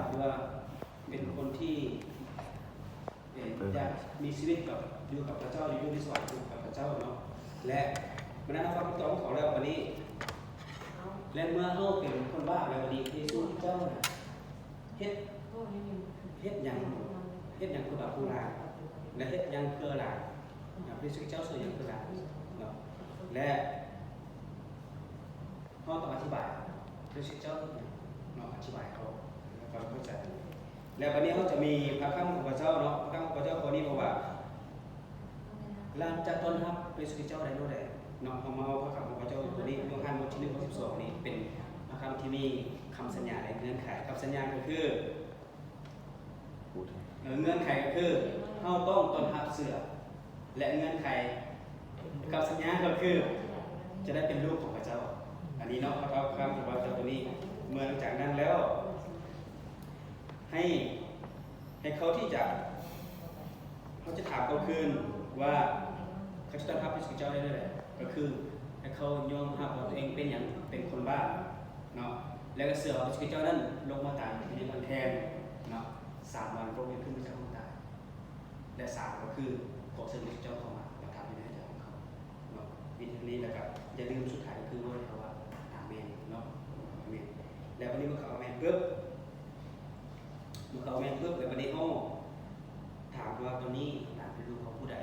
ຫຼືວ່າເປັນຄົນທີ່ ເອີ ຢາກມີຊີວິດກັບ ຢູ່ກັບພະເຈົ້າ ຢູ່ໃນສະຫວັນຢູ່ກັບພະເຈົ້າເນາະ ແລະ ເມື່ອນັ້ນເຮົາຟັງຄຳຕອບຂອງເຂົາແລ້ວ ບັດນີ້ ແລະ ເມື່ອເຮົາເປັນຄົນບາບແລ້ວ ບັດນີ້ພະເຢຊູຄຣິດເຈົ້ານະ ເຮັດ ເຮັດຫຍັງ ເຮັດຫຍັງເພື່ອບາບຂອງຫຼານ ແລະ ເຮັດຫຍັງເພື່ອຫຼານ ພະເຢຊູຄຣິດເຈົ້າຊ່ວຍຫຍັງເພື່ອຫຼານເນາະ ແລະ ເຮົາຕ້ອງອະທິບາຍ ພະເຢຊູເຈົ້າເນາະ ອະທິບາຍເຂົາ ເຂົາເຂົ້າໃຈ. ແລ້ວບັດນີ້ເຮົາຈະມີພະຄຳຂອງພະເຈົ້າເນາະ ພະຄຳຂອງພະເຈົ້າຂໍ້ນີ້ບອກວ່າ ຫຼານຈະຕ້ອນຮັບພະເຢຊູຄຣິດເຈົ້າໄດ້ແນວໃດເນາະ. ເຮົາມາເອົາພະຄຳຂອງພະເຈົ້າຕົວນີ້ ໂຍຮັນບົດທີໜຶ່ງ ຂໍ້ສິບສອງນີ້ ເປັນພະຄຳທີ່ມີຄຳສັນຍາ ແລະ ເງື່ອນໄຂ. ຄຳສັນຍາກໍຄື ເງື່ອນໄຂກໍຄື ເຮົາຕ້ອງຕ້ອນຮັບເຊື່ອ ແລະ ເງື່ອນໄຂກັບສັນຍາກໍຄື ຈະໄດ້ເປັນລູກຂອງພະເຈົ້າ. ອັນນີ້ເນາະ ພະຄຳຂອງພະເຈົ້າຕົວນີ້ ເມື່ອຫຼັງຈາກນັ້ນແລ້ວ ໃຫ້ ໃຫ້ເຂົາທີ່ຈະ ເຮົາຈະຖາມເຂົາຄືນວ່າ ເຂົາຈະຕ້ອນຮັບພະເຢຊູຄຣິດເຈົ້າໄດ້ແນວໃດ? ກໍຄືໃຫ້ເຂົາຍອມຮັບວ່າຕົວເອງເປັນຫຍັງ? ເປັນຄົນບາບເນາະ ແລ້ວກໍເຊື່ອວ່າພະເຢຊູຄຣິດເຈົ້ານັ້ນລົງມາຕາຍຢູ່ໃນວັນແທນເນາະ ສາມວັນພະອົງຈະຂຶ້ນມາຈາກຄວາມຕາຍ ແລະ ສາມກໍຄືຂໍເຊີນພະເຈົ້າເຂົ້າມາປະທັບຢູ່ໃນຫົວໃຈຂອງເຂົາເນາະ. ວິທີນີ້ ແລ້ວກໍຢ່າລືມສຸດທ້າຍກໍຄືເວົ້າໃຫ້ເຂົາວ່າ ອາເມນເນາະ ອາເມນ. ແລ້ວບັດນີ້ເມື່ອເຂົາອາເມນປຶບ ເມື່ອເຂົາອາເມນປຶບ ແລ້ວບັດນີ້ເຮົາຖາມວ່າ ຕອນນີ້ຫຼານເປັນລູກຂອງຜູ້ໃດ?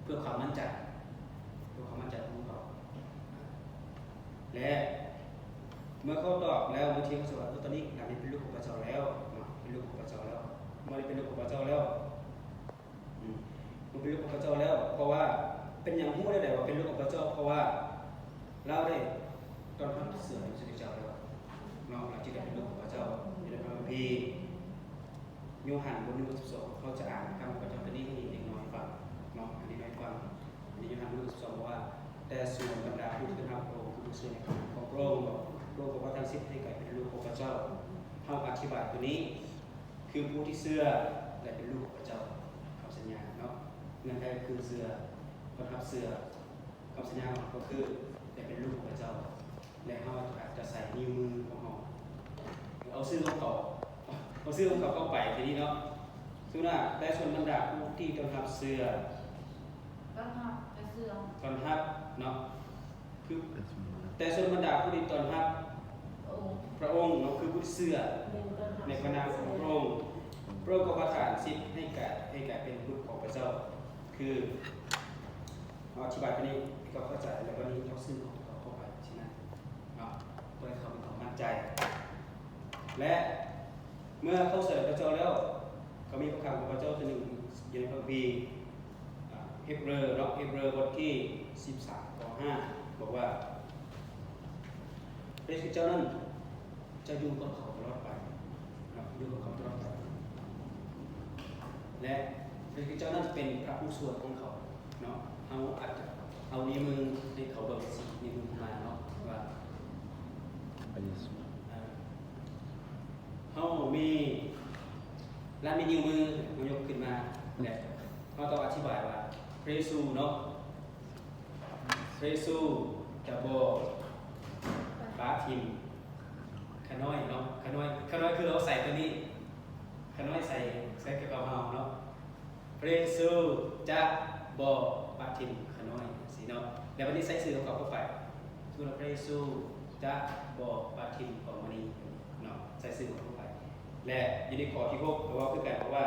ເພື່ອຄວາມໝັ້ນໃຈ ເພື່ອຄວາມໝັ້ນໃຈຂອງເຂົາ ແລະ ເມື່ອເຂົາຕອບແລ້ວ ບາງທີເຂົາຊິວ່າ ເອີ ຕອນນີ້ຫຼານນີ້ເປັນລູກຂອງພະເຈົ້າແລ້ວເນາະ ເປັນລູກຂອງພະເຈົ້າແລ້ວ ເມື່ອນີ້ເປັນລູກຂອງພະເຈົ້າແລ້ວ ອືມ ເປັນລູກຂອງພະເຈົ້າແລ້ວ. ເພາະວ່າ ເປັນຫຍັງຮູ້ໄດ້ວ່າເປັນລູກຂອງພະເຈົ້າ? ເພາະວ່າລາວໄດ້ຕ້ອນຮັບເຊື່ອພະເຢຊູຄຣິດເຈົ້າແລ້ວເນາະ ລາວຈຶ່ງໄດ້ເປັນລູກຂອງພະເຈົ້າ. ຢູ່ໃນພະຄຳພີ ໂຍຮັນບົດທີໜຶ່ງ ຂໍ້ສິບສອງ ເຮົາຈະອ່ານຄຳຂອງພະເຈົ້າຕົວນີ້ໃຫ້ເດັກນ້ອຍຟັງເນາະ ໃຫ້ເດັກນ້ອຍຟັງ. ໃນໂຍຮັນບົດທີໜຶ່ງ ຂໍ້ສິບສອງ ບອກວ່າ ແຕ່ສ່ວນບັນດາຜູ້ທີ່ຮັບພະອົງ ຄືຜູ້ເຊື່ອໃນພະນາມຂອງພະອົງ ພະອົງກໍປະທານສິດໃຫ້ກາຍເປັນລູກຂອງພະເຈົ້າ. ເຮົາອະທິບາຍຕົວນີ້ ຄືຜູ້ທີ່ເຊື່ອ ແລະ ເປັນລູກຂອງພະເຈົ້າ. ຄຳສັນຍາເນາະ ເງື່ອນໄຂກໍຄືເຊື່ອ ຕ້ອນຮັບເຊື່ອ. ຄຳສັນຍາຂອງເຮົາກໍຄືໄດ້ເປັນລູກຂອງພະເຈົ້າ ແລະ ເຮົາອາດຈະໃສ່ນິ້ວມືຂອງເຮົາ ເອົາຊື່ຂອງເຂົາ ເອົາຊື່ຂອງເຂົາເຂົ້າໄປທີ່ນີ້ເນາະ. ສົມມຸດວ່າ ແຕ່ສ່ວນບັນດາຜູ້ທີ່ຕ້ອນຮັບເຊື່ອ ຕ້ອນຮັບ ແຕ່ເຊື່ອ ຕ້ອນຮັບເນາະ ຄື ແຕ່ສ່ວນບັນດາຜູ້ທີ່ຕ້ອນຮັບພະອົງເນາະ ຄືຜູ້ທີ່ເຊື່ອໃນພະນາມຂອງພະອົງ ພະອົງກໍປະທານສິດໃຫ້ກາຍ ໃຫ້ກາຍເປັນບຸດຂອງພະເຈົ້າ. ຄື ເຮົາອະທິບາຍຕົວນີ້ໃຫ້ເຂົາເຂົ້າໃຈ ແລ້ວບັດນີ້ເອົາຊື່ຂອງເຂົາເຂົ້າໄປທີ່ນັ້ນເນາະ ເພື່ອໃຫ້ເຂົາມີຄວາມໝັ້ນໃຈ. ແລະ ເມື່ອເຂົາເຊື່ອໃນພະເຈົ້າແລ້ວ ກໍມີພະຄຳຂອງພະເຈົ້າຕົວໜຶ່ງຢູ່ໃນພະຄຳພີ ອາ ເຮັບເຣີເນາະ ເຮັບເຣີບົດທີສິບສາມ ຂໍ້ຫ້າ ບອກວ່າ ພະເຢຊູຄຣິດເຈົ້ານັ້ນຈະຢູ່ກັບເຂົາຕະຫຼອດໄປເນາະ ຢູ່ກັບເຂົາຕະຫຼອດໄປ ແລະ ພະເຢຊູຄຣິດເຈົ້ານັ້ນເປັນພະຜູ້ຊ່ວຍຂອງເຂົາເນາະ. ເຮົາອາດຈະເອົານິ້ວມືໃຫ້ເຂົາເບິ່ງ ຊີ້ນິ້ວມືຂຶ້ນມາເນາະ ວ່າ ພະເຢຊູ ເອີ ເຮົາມີ ລະມີນິ້ວມື ເຮົາຍົກຂຶ້ນມາ ແລະ ເຮົາຕ້ອງອະທິບາຍວ່າ ພະເຢຊູເນາະ ພະເຢຊູຈະບໍ່ປະຖິ້ມຂະນ້ອຍເນາະ ຂະນ້ອຍ ຂະນ້ອຍຄືເຮົາໃສ່ຕົວນີ້ ຂະນ້ອຍໃສ່ ໃສ່ກັບເຮົາເນາະ ພະເຢຊູຈະບໍ່ປະຖິ້ມຂະນ້ອຍ ຊີ້ເນາະ. ແລ້ວບັດນີ້ໃສ່ຊື່ຂອງເຂົາເຂົ້າໄປ ສົມມຸດວ່າ ພະເຢຊູຈະບໍ່ປະຖິ້ມຄວາມມະນີເນາະ ໃສ່ຊື່ຂອງເຂົາເຂົ້າໄປ. ແລະ ຢູ່ໃນຂໍ້ທີຫົກ ກໍເວົ້າຄືກັນ ເພາະວ່າ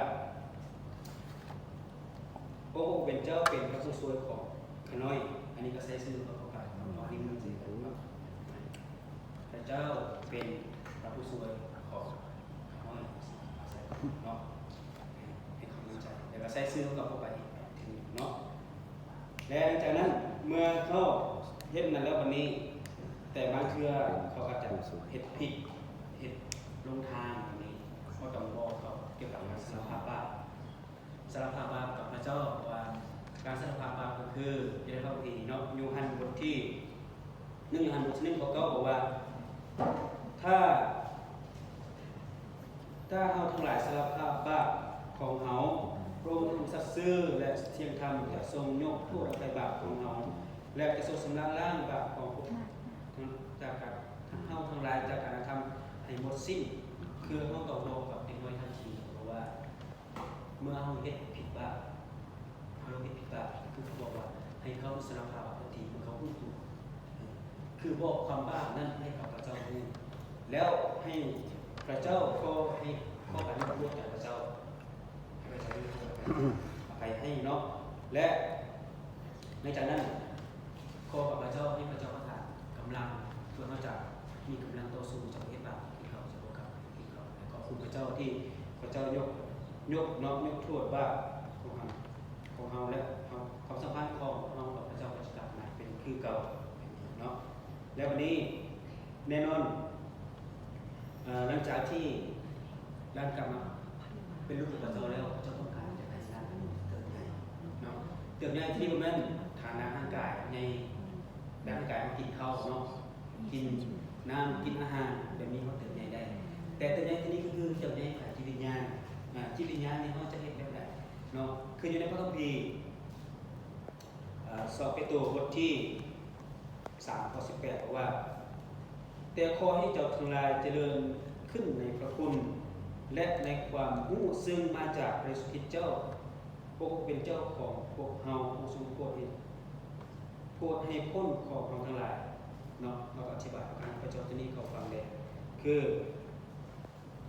ພະອົງຜູ້ເປັນເຈົ້າເປັນພະຜູ້ຊ່ວຍຂອງຂະນ້ອຍ ອັນນີ້ກໍໃສ່ຊື່ຂອງເຂົາເຂົ້າໄປເນາະ ເພາະວ່ານີ້ມັນຄືກັນເນາະ ພະເຈົ້າເປັນພະຜູ້ຊ່ວຍຂອງຂ້ານ້ອຍເນາະ ໃຫ້ຄວາມໝັ້ນໃຈ ແລ້ວກໍໃສ່ຊື່ຂອງເຂົາເຂົ້າໄປອີກເນາະ. ແລະ ຫຼັງຈາກນັ້ນ ເມື່ອເຂົາເຮັດນັ້ນແລ້ວ ບັດນີ້ ແຕ່ບາງເທື່ອເຂົາອາດຈະເຮັດຜິດ ເຮັດຫຼົງທາງ ບັດນີ້ ເຮົາຕ້ອງບອກເຂົາກ່ຽວກັບການສາລະພາບບາບ. ສາລະພາບບາບກັບພະເຈົ້າ ເພາະວ່າການສາລະພາບບາບກໍຄື ຢູ່ໃນພະຄຳພີເນາະ ໂຍຮັນບົດທີໜຶ່ງ ໂຍຮັນບົດທີໜຶ່ງ ຂໍ້ເກົ້າ ບອກວ່າ ຖ້າ ຖ້າເຮົາທັງຫຼາຍສາລະພາບບາບຂອງເຮົາ, ພະອົງຜູ້ສັດຊື່ ແລະ ທ່ຽງທຳ ຈະຊົງຍົກໂທດອະໄພບາບຂອງເຮົາ ແລະ ຈະຊົງຊຳລະລ້າງບາບຂອງພວກເຮົາ ຈາກການ ເຮົາທັງຫຼາຍຈາກການກະທຳໃຫ້ໝົດສິ້ນ. ຄືເຮົາຕ້ອງບອກກັບເດັກນ້ອຍທັນທີ ເພາະວ່າເມື່ອເຮົາເຮັດຜິດບາບ ເຮົາເຮັດຜິດບາບ ຄືເຂົາບອກວ່າໃຫ້ເຂົາສາລະພາບບາບທັນທີ ເມື່ອເຂົາຮູ້ຕົວ ຄືບອກຄວາມບາບນັ້ນໃຫ້ກັບພະເຈົ້າຮູ້ ແລ້ວໃຫ້ພະເຈົ້າຂໍ ໃຫ້ຂໍການຍົກໂທດຈາກພະເຈົ້າ ໃຫ້ພະເຈົ້າຍົກໂທດ ອະໄພໃຫ້ເນາະ ແລະ ໃນຈາກນັ້ນ ຂໍກັບພະເຈົ້າ ໃຫ້ພະເຈົ້າປະທານກຳລັງ ເພື່ອເຮົາຈະມີກຳລັງຕໍ່ສູ້ ຈະບໍ່ເຮັດບາບຄືເກົ່າ ຈະບໍ່ກັບຄືເກົ່າ ແລະ ຂອບຄຸນພະເຈົ້າທີ່ພະເຈົ້າຍົກ ຍົກເນາະ ຍົກໂທດບາບຂອງເຮົາ ຂອງເຮົາ ແລະ ເຮົາ ຄວາມສຳພັນຂອງເຮົາກັບພະເຈົ້າກໍຈະກັບມາເປັນຄືເກົ່າເນາະ ແລະ ບັດນີ້ ແນ່ນອນ ເອີ ຫຼັງຈາກທີ່ຫຼານກັບມາເປັນລູກຂອງພະເຈົ້າແລ້ວ ພະເຈົ້າຕ້ອງການຢາກໃຫ້ຫຼານເຕີບໃຫຍ່ເນາະ ເຕີບໃຫຍ່ທີ່ນີ້ບໍ່ແມ່ນຖານະຮ່າງກາຍໃຫຍ່ ແບບຮ່າງກາຍເຮົາກິນເຂົ້າເນາະ ກິນນ້ຳ ກິນອາຫານ ແບບນີ້ເຮົາເຕີບໃຫຍ່ໄດ້ ແຕ່ເຕີບໃຫຍ່ທີ່ນີ້ກໍຄືເຕີບໃຫຍ່ຝ່າຍຈິດວິນຍານ ອາ ຈິດວິນຍານນີ້ເຮົາຈະເຮັດແບບໃດເນາະ ຄືຢູ່ໃນພະຄຳພີ ອາ ສອງເປໂຕ ບົດທີສາມ ຂໍ້ສິບແປດ ບອກວ່າ ແຕ່ຂໍໃຫ້ເຈົ້າທັງຫຼາຍຈະເລີນຂຶ້ນໃນພະຄຸນ ແລະ ໃນຄວາມຮູ້ເຊິ່ງມາຈາກພະເຢຊູຄຣິດເຈົ້າ ພະອົງເປັນເຈົ້າຂອງພວກເຮົາ ຜູ້ຊົງໂຜດໃຫ້ ໂຜດໃຫ້ຄົນຂອງເຮົາທັງຫຼາຍເນາະ ເຮົາກໍອະທິບາຍຄຳພະເຈົ້າຕົວນີ້ເຂົາຟັງແດ່ ຄື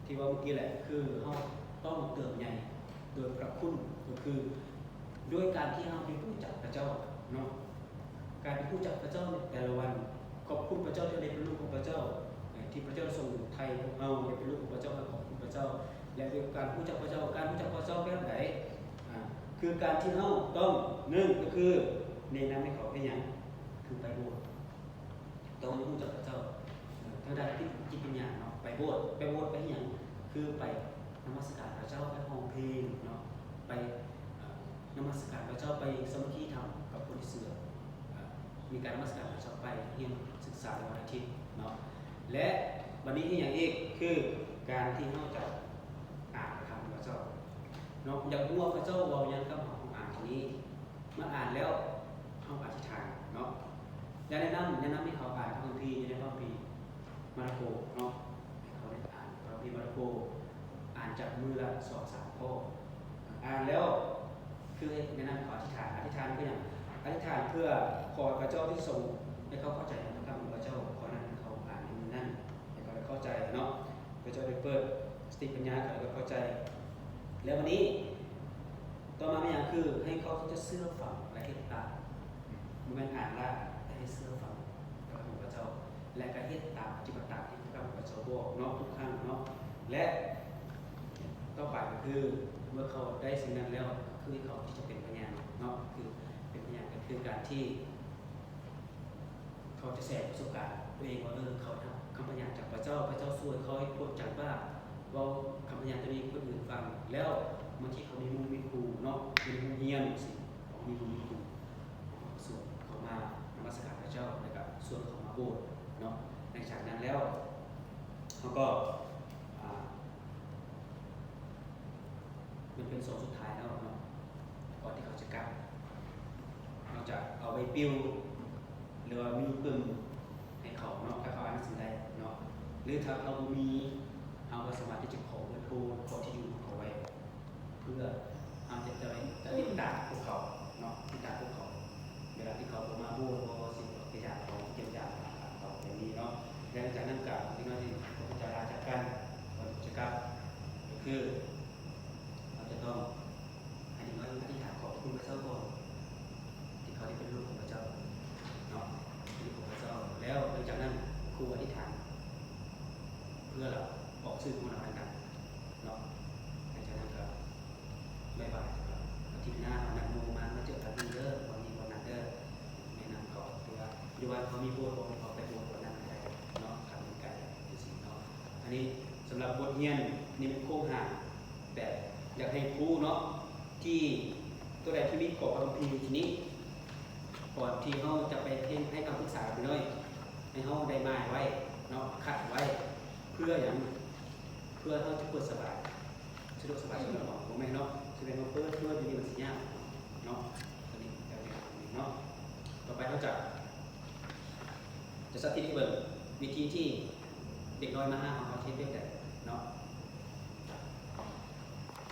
ທີ່ເວົ້າເມື່ອກີ້ແຫຼະ ຄືເຮົາຕ້ອງເຕີບໃຫຍ່ໂດຍພະຄຸນ ກໍຄືດ້ວຍການທີ່ເຮົາໄດ້ຮູ້ຈັກພະເຈົ້າເນາະ ການໄດ້ຮູ້ຈັກພະເຈົ້າໃນແຕ່ລະວັນ ຂອບຄຸນພະເຈົ້າທີ່ໄດ້ເປັນລູກຂອງພະເຈົ້າ ທີ່ພະເຈົ້າຊົງໄຖ່ພວກເຮົາໄດ້ເປັນລູກຂອງພະເຈົ້າ ແລະ ຂອບຄຸນພະເຈົ້າ ແລະ ດ້ວຍການຮູ້ຈັກພະເຈົ້າ ການຮູ້ຈັກພະເຈົ້າແບບໃດ? ອາ ຄືການທີ່ເຮົາຕ້ອງ ໜຶ່ງ ກໍຄືແນະນຳໃຫ້ເຂົາເຮັດຫຍັງ? ຄືໄປໂບດ. ຕ້ອງຮູ້ຈັກພະເຈົ້າ ເອີ ທາງດ້ານຈິດ ຈິດວິນຍານເນາະ ໄປໂບດ ໄປໂບດໄປເຮັດຫຍັງ? ຄືໄປນະມັດສະການພະເຈົ້າ ໄປຮ້ອງເພງເນາະ ໄປ ເອີ ນະມັດສະການພະເຈົ້າ ໄປສາມັກຄີທຳກັບຄົນທີ່ເຊື່ອ ເອີ ມີການນະມັດສະການພະເຈົ້າ ໄປຮຽນສຶກສາໃນວັນອາທິດເນາະ ແລະ ບັດນີ້ເຮັດຫຍັງອີກ? ຄືການທີ່ເຮົາຈະອ່ານພະຄຳຂອງພະເຈົ້າເນາະ ຢາກຮູ້ວ່າພະເຈົ້າເວົ້າຫຍັງກັບເຮົາ ເຮົາອ່ານຕົງນີ້ ເມື່ອອ່ານແລ້ວເຮົາອະທິຖານເນາະ ຢາກແນະນຳ ແນະນຳໃຫ້ເຂົາອ່ານພະຄຳພີຢູ່ໃນພະຄຳພີມາລະໂກເນາະ ໃຫ້ເຂົາໄດ້ອ່ານພະຄຳພີມາລະໂກ ອ່ານຈັກມື້ລະສອງສາມຂໍ້ ອ່ານແລ້ວຄືໃຫ້ແນະນຳເຂົາອະທິຖານ ອະທິຖານເພື່ອຫຍັງ? ອະທິຖານເພື່ອຂໍພະເຈົ້າທີ່ຊົງໃຫ້ເຂົາເຂົ້າໃຈໃນພະຄຳຂອງພະເຈົ້າ ຂໍນັ້ນເຂົາອ່ານໃນມື້ນັ້ນ ໃຫ້ເຂົາໄດ້ເຂົ້າໃຈເນາະ ພະເຈົ້າໄດ້ເປີດສະຕິປັນຍາໃຫ້ເຂົາໄດ້ເຂົ້າໃຈ ແລ້ວບັດນີ້ ຕໍ່ມາແມ່ນຫຍັງ? ຄືໃຫ້ເຂົາຈະເຊື່ອຟັງ ແລະ ເຮັດຕາມ ບໍ່ແມ່ນອ່ານລະ ແຕ່ໃຫ້ເຊື່ອຟັງພະຄຳຂອງພະເຈົ້າ ແລະ ກໍເຮັດຕາມ ປະຕິບັດຕາມທີ່ພະຄຳຂອງພະເຈົ້າບອກເນາະ ທຸກຄັ້ງເນາະ ແລະ ຕໍ່ໄປກໍຄືເມື່ອເຂົາໄດ້ສິ່ງນັ້ນແລ້ວ ຄືເຂົາທີ່ຈະເປັນພະຍານເນາະ ຄືເປັນພະຍານ ກໍຄືການທີ່ ເຂົາຈະແຊປະສົບການຕົວເອງວ່າ ເອີ ເຂົາຮັບຄຳພະຍານຈາກພະເຈົ້າ, ພະເຈົ້າຊ່ວຍເຂົາໃຫ້ພົ້ນຈາກບາບ, ເວົ້າຄຳພະຍານຕົວນີ້ໃຫ້ຄົນອື່ນຟັງ, ແລ້ວບາງທີເຂົາມີໝູ່ມີຄູ່ເນາະ, ຢູ່ໃນໂຮງຮຽນຈັ່ງຊີ້, ເຂົາມີໝູ່ມີຄູ່, ເຂົາກໍຊວນເຂົາມານະມັດສະການພະເຈົ້າ, ແລ້ວກໍຊວນເຂົາມາໂບດເນາະ. ຫຼັງຈາກນັ້ນແລ້ວ ເຮົາກໍ ອ່າ ມັນເປັນຊ່ວງສຸດທ້າຍແລ້ວເນາະ ກ່ອນທີ່ເຂົາຈະກັບ, ເຮົາຈະເອົາໃບປິວ ຫຼືວ່າມີປຶ້ມໃຫ້ເຂົາເນາະ ຖ້າເຂົາອ່ານໜັງສືໄດ້ເນາະ ຫຼືຖ້າເຮົາບໍ່ມີ ເຮົາກໍສາມາດທີ່ຈະຂໍເບີໂທ ຂໍທີ່ຢູ່ຂອງເຂົາໄວ້ ເພື່ອເຮົາຈະ ຈະໄດ້ຕິດຕາມພວກເຂົາເນາະ ຕິດຕາມພວກເຂົາ ເວລາທີ່ເຂົາບໍ່ມາໂບດ ບໍ່ຊິໄປຢາມເຂົາ ຢ້ຽມຢາມເຂົາ ແບບນີ້ເນາະ. ແລ້ວຈາກນັ້ນກໍເດັກນ້ອຍທີ່ພວກເຈົ້າລາຈາກກັນ ກ່ອນທີ່ຈະກັບ ກໍຄື ເຮົາຈະຕ້ອງໃຫ້ເດັກນ້ອຍອະທິຖານຂອບພະຄຸນພະເຈົ້າກ່ອນ ທີ່ເຂົາໄດ້ເປັນລູກຂອງພະເຈົ້າເນາະ ເປັນລູກຂອງພະເຈົ້າ. ແລ້ວຫຼັງຈາກນັ້ນຄູອະທິຖານເພື່ອລາວ ອອກຊື່ຂອງລາວດັງໆເນາະ. ຫຼັງຈາກນັ້ນກໍບາຍບາຍ ອາທິດໜ້າເຮົານັດໝູ່ມາ ມາເຈີກັນເດີ ວັນນີ້ວັນນັ້ນເດີ ແນະນຳເຂົາ ຫຼືວ່າຢູ່ບ້ານເຂົາມີໂບດບໍ່ ເຮົາໄປໂບດວັນນັ້ນກໍໄດ້ເນາະ ຄັນມັນໄກ ຈັ່ງຊີ້ເນາະ. ອັນນີ້ສຳລັບບົດຮຽນ ນີ້ແມ່ນໂຄງຮ່າງ ແບບຢາກໃຫ້ຄູເນາະ ທີ່ຕົວໃດທີ່ມີຂໍ້ຄວາມຄິດທີ່ນີ້ ກ່ອນທີ່ເຮົາຈະໄປເຮັດ ໃຫ້ຄຳປຶກສາກັບເດັກນ້ອຍ ໃຫ້ເຮົາໄດ້ໝາຍໄວ້ເນາະ ຄັດໄວ້ ເພື່ອຫຍັງ? ເພື່ອເຮົາຈະເປີດສະບາຍ ສະດວກສະບາຍສຳລັບເຮົາ ບໍ່ແມ່ນເນາະ ຊິແມ່ນວ່າເປີດ ເປີດຢູ່ນີ້ມັນຊິຍາກເນາະ. ຕົວນີ້ກໍເປັນເນາະ ຕໍ່ໄປເຮົາຈະ ຈະສາທິດໃຫ້ເບິ່ງວິທີທີ່ເດັກນ້ອຍມາຫາເຮົາ ເຮົາເຮັດແບບໃດ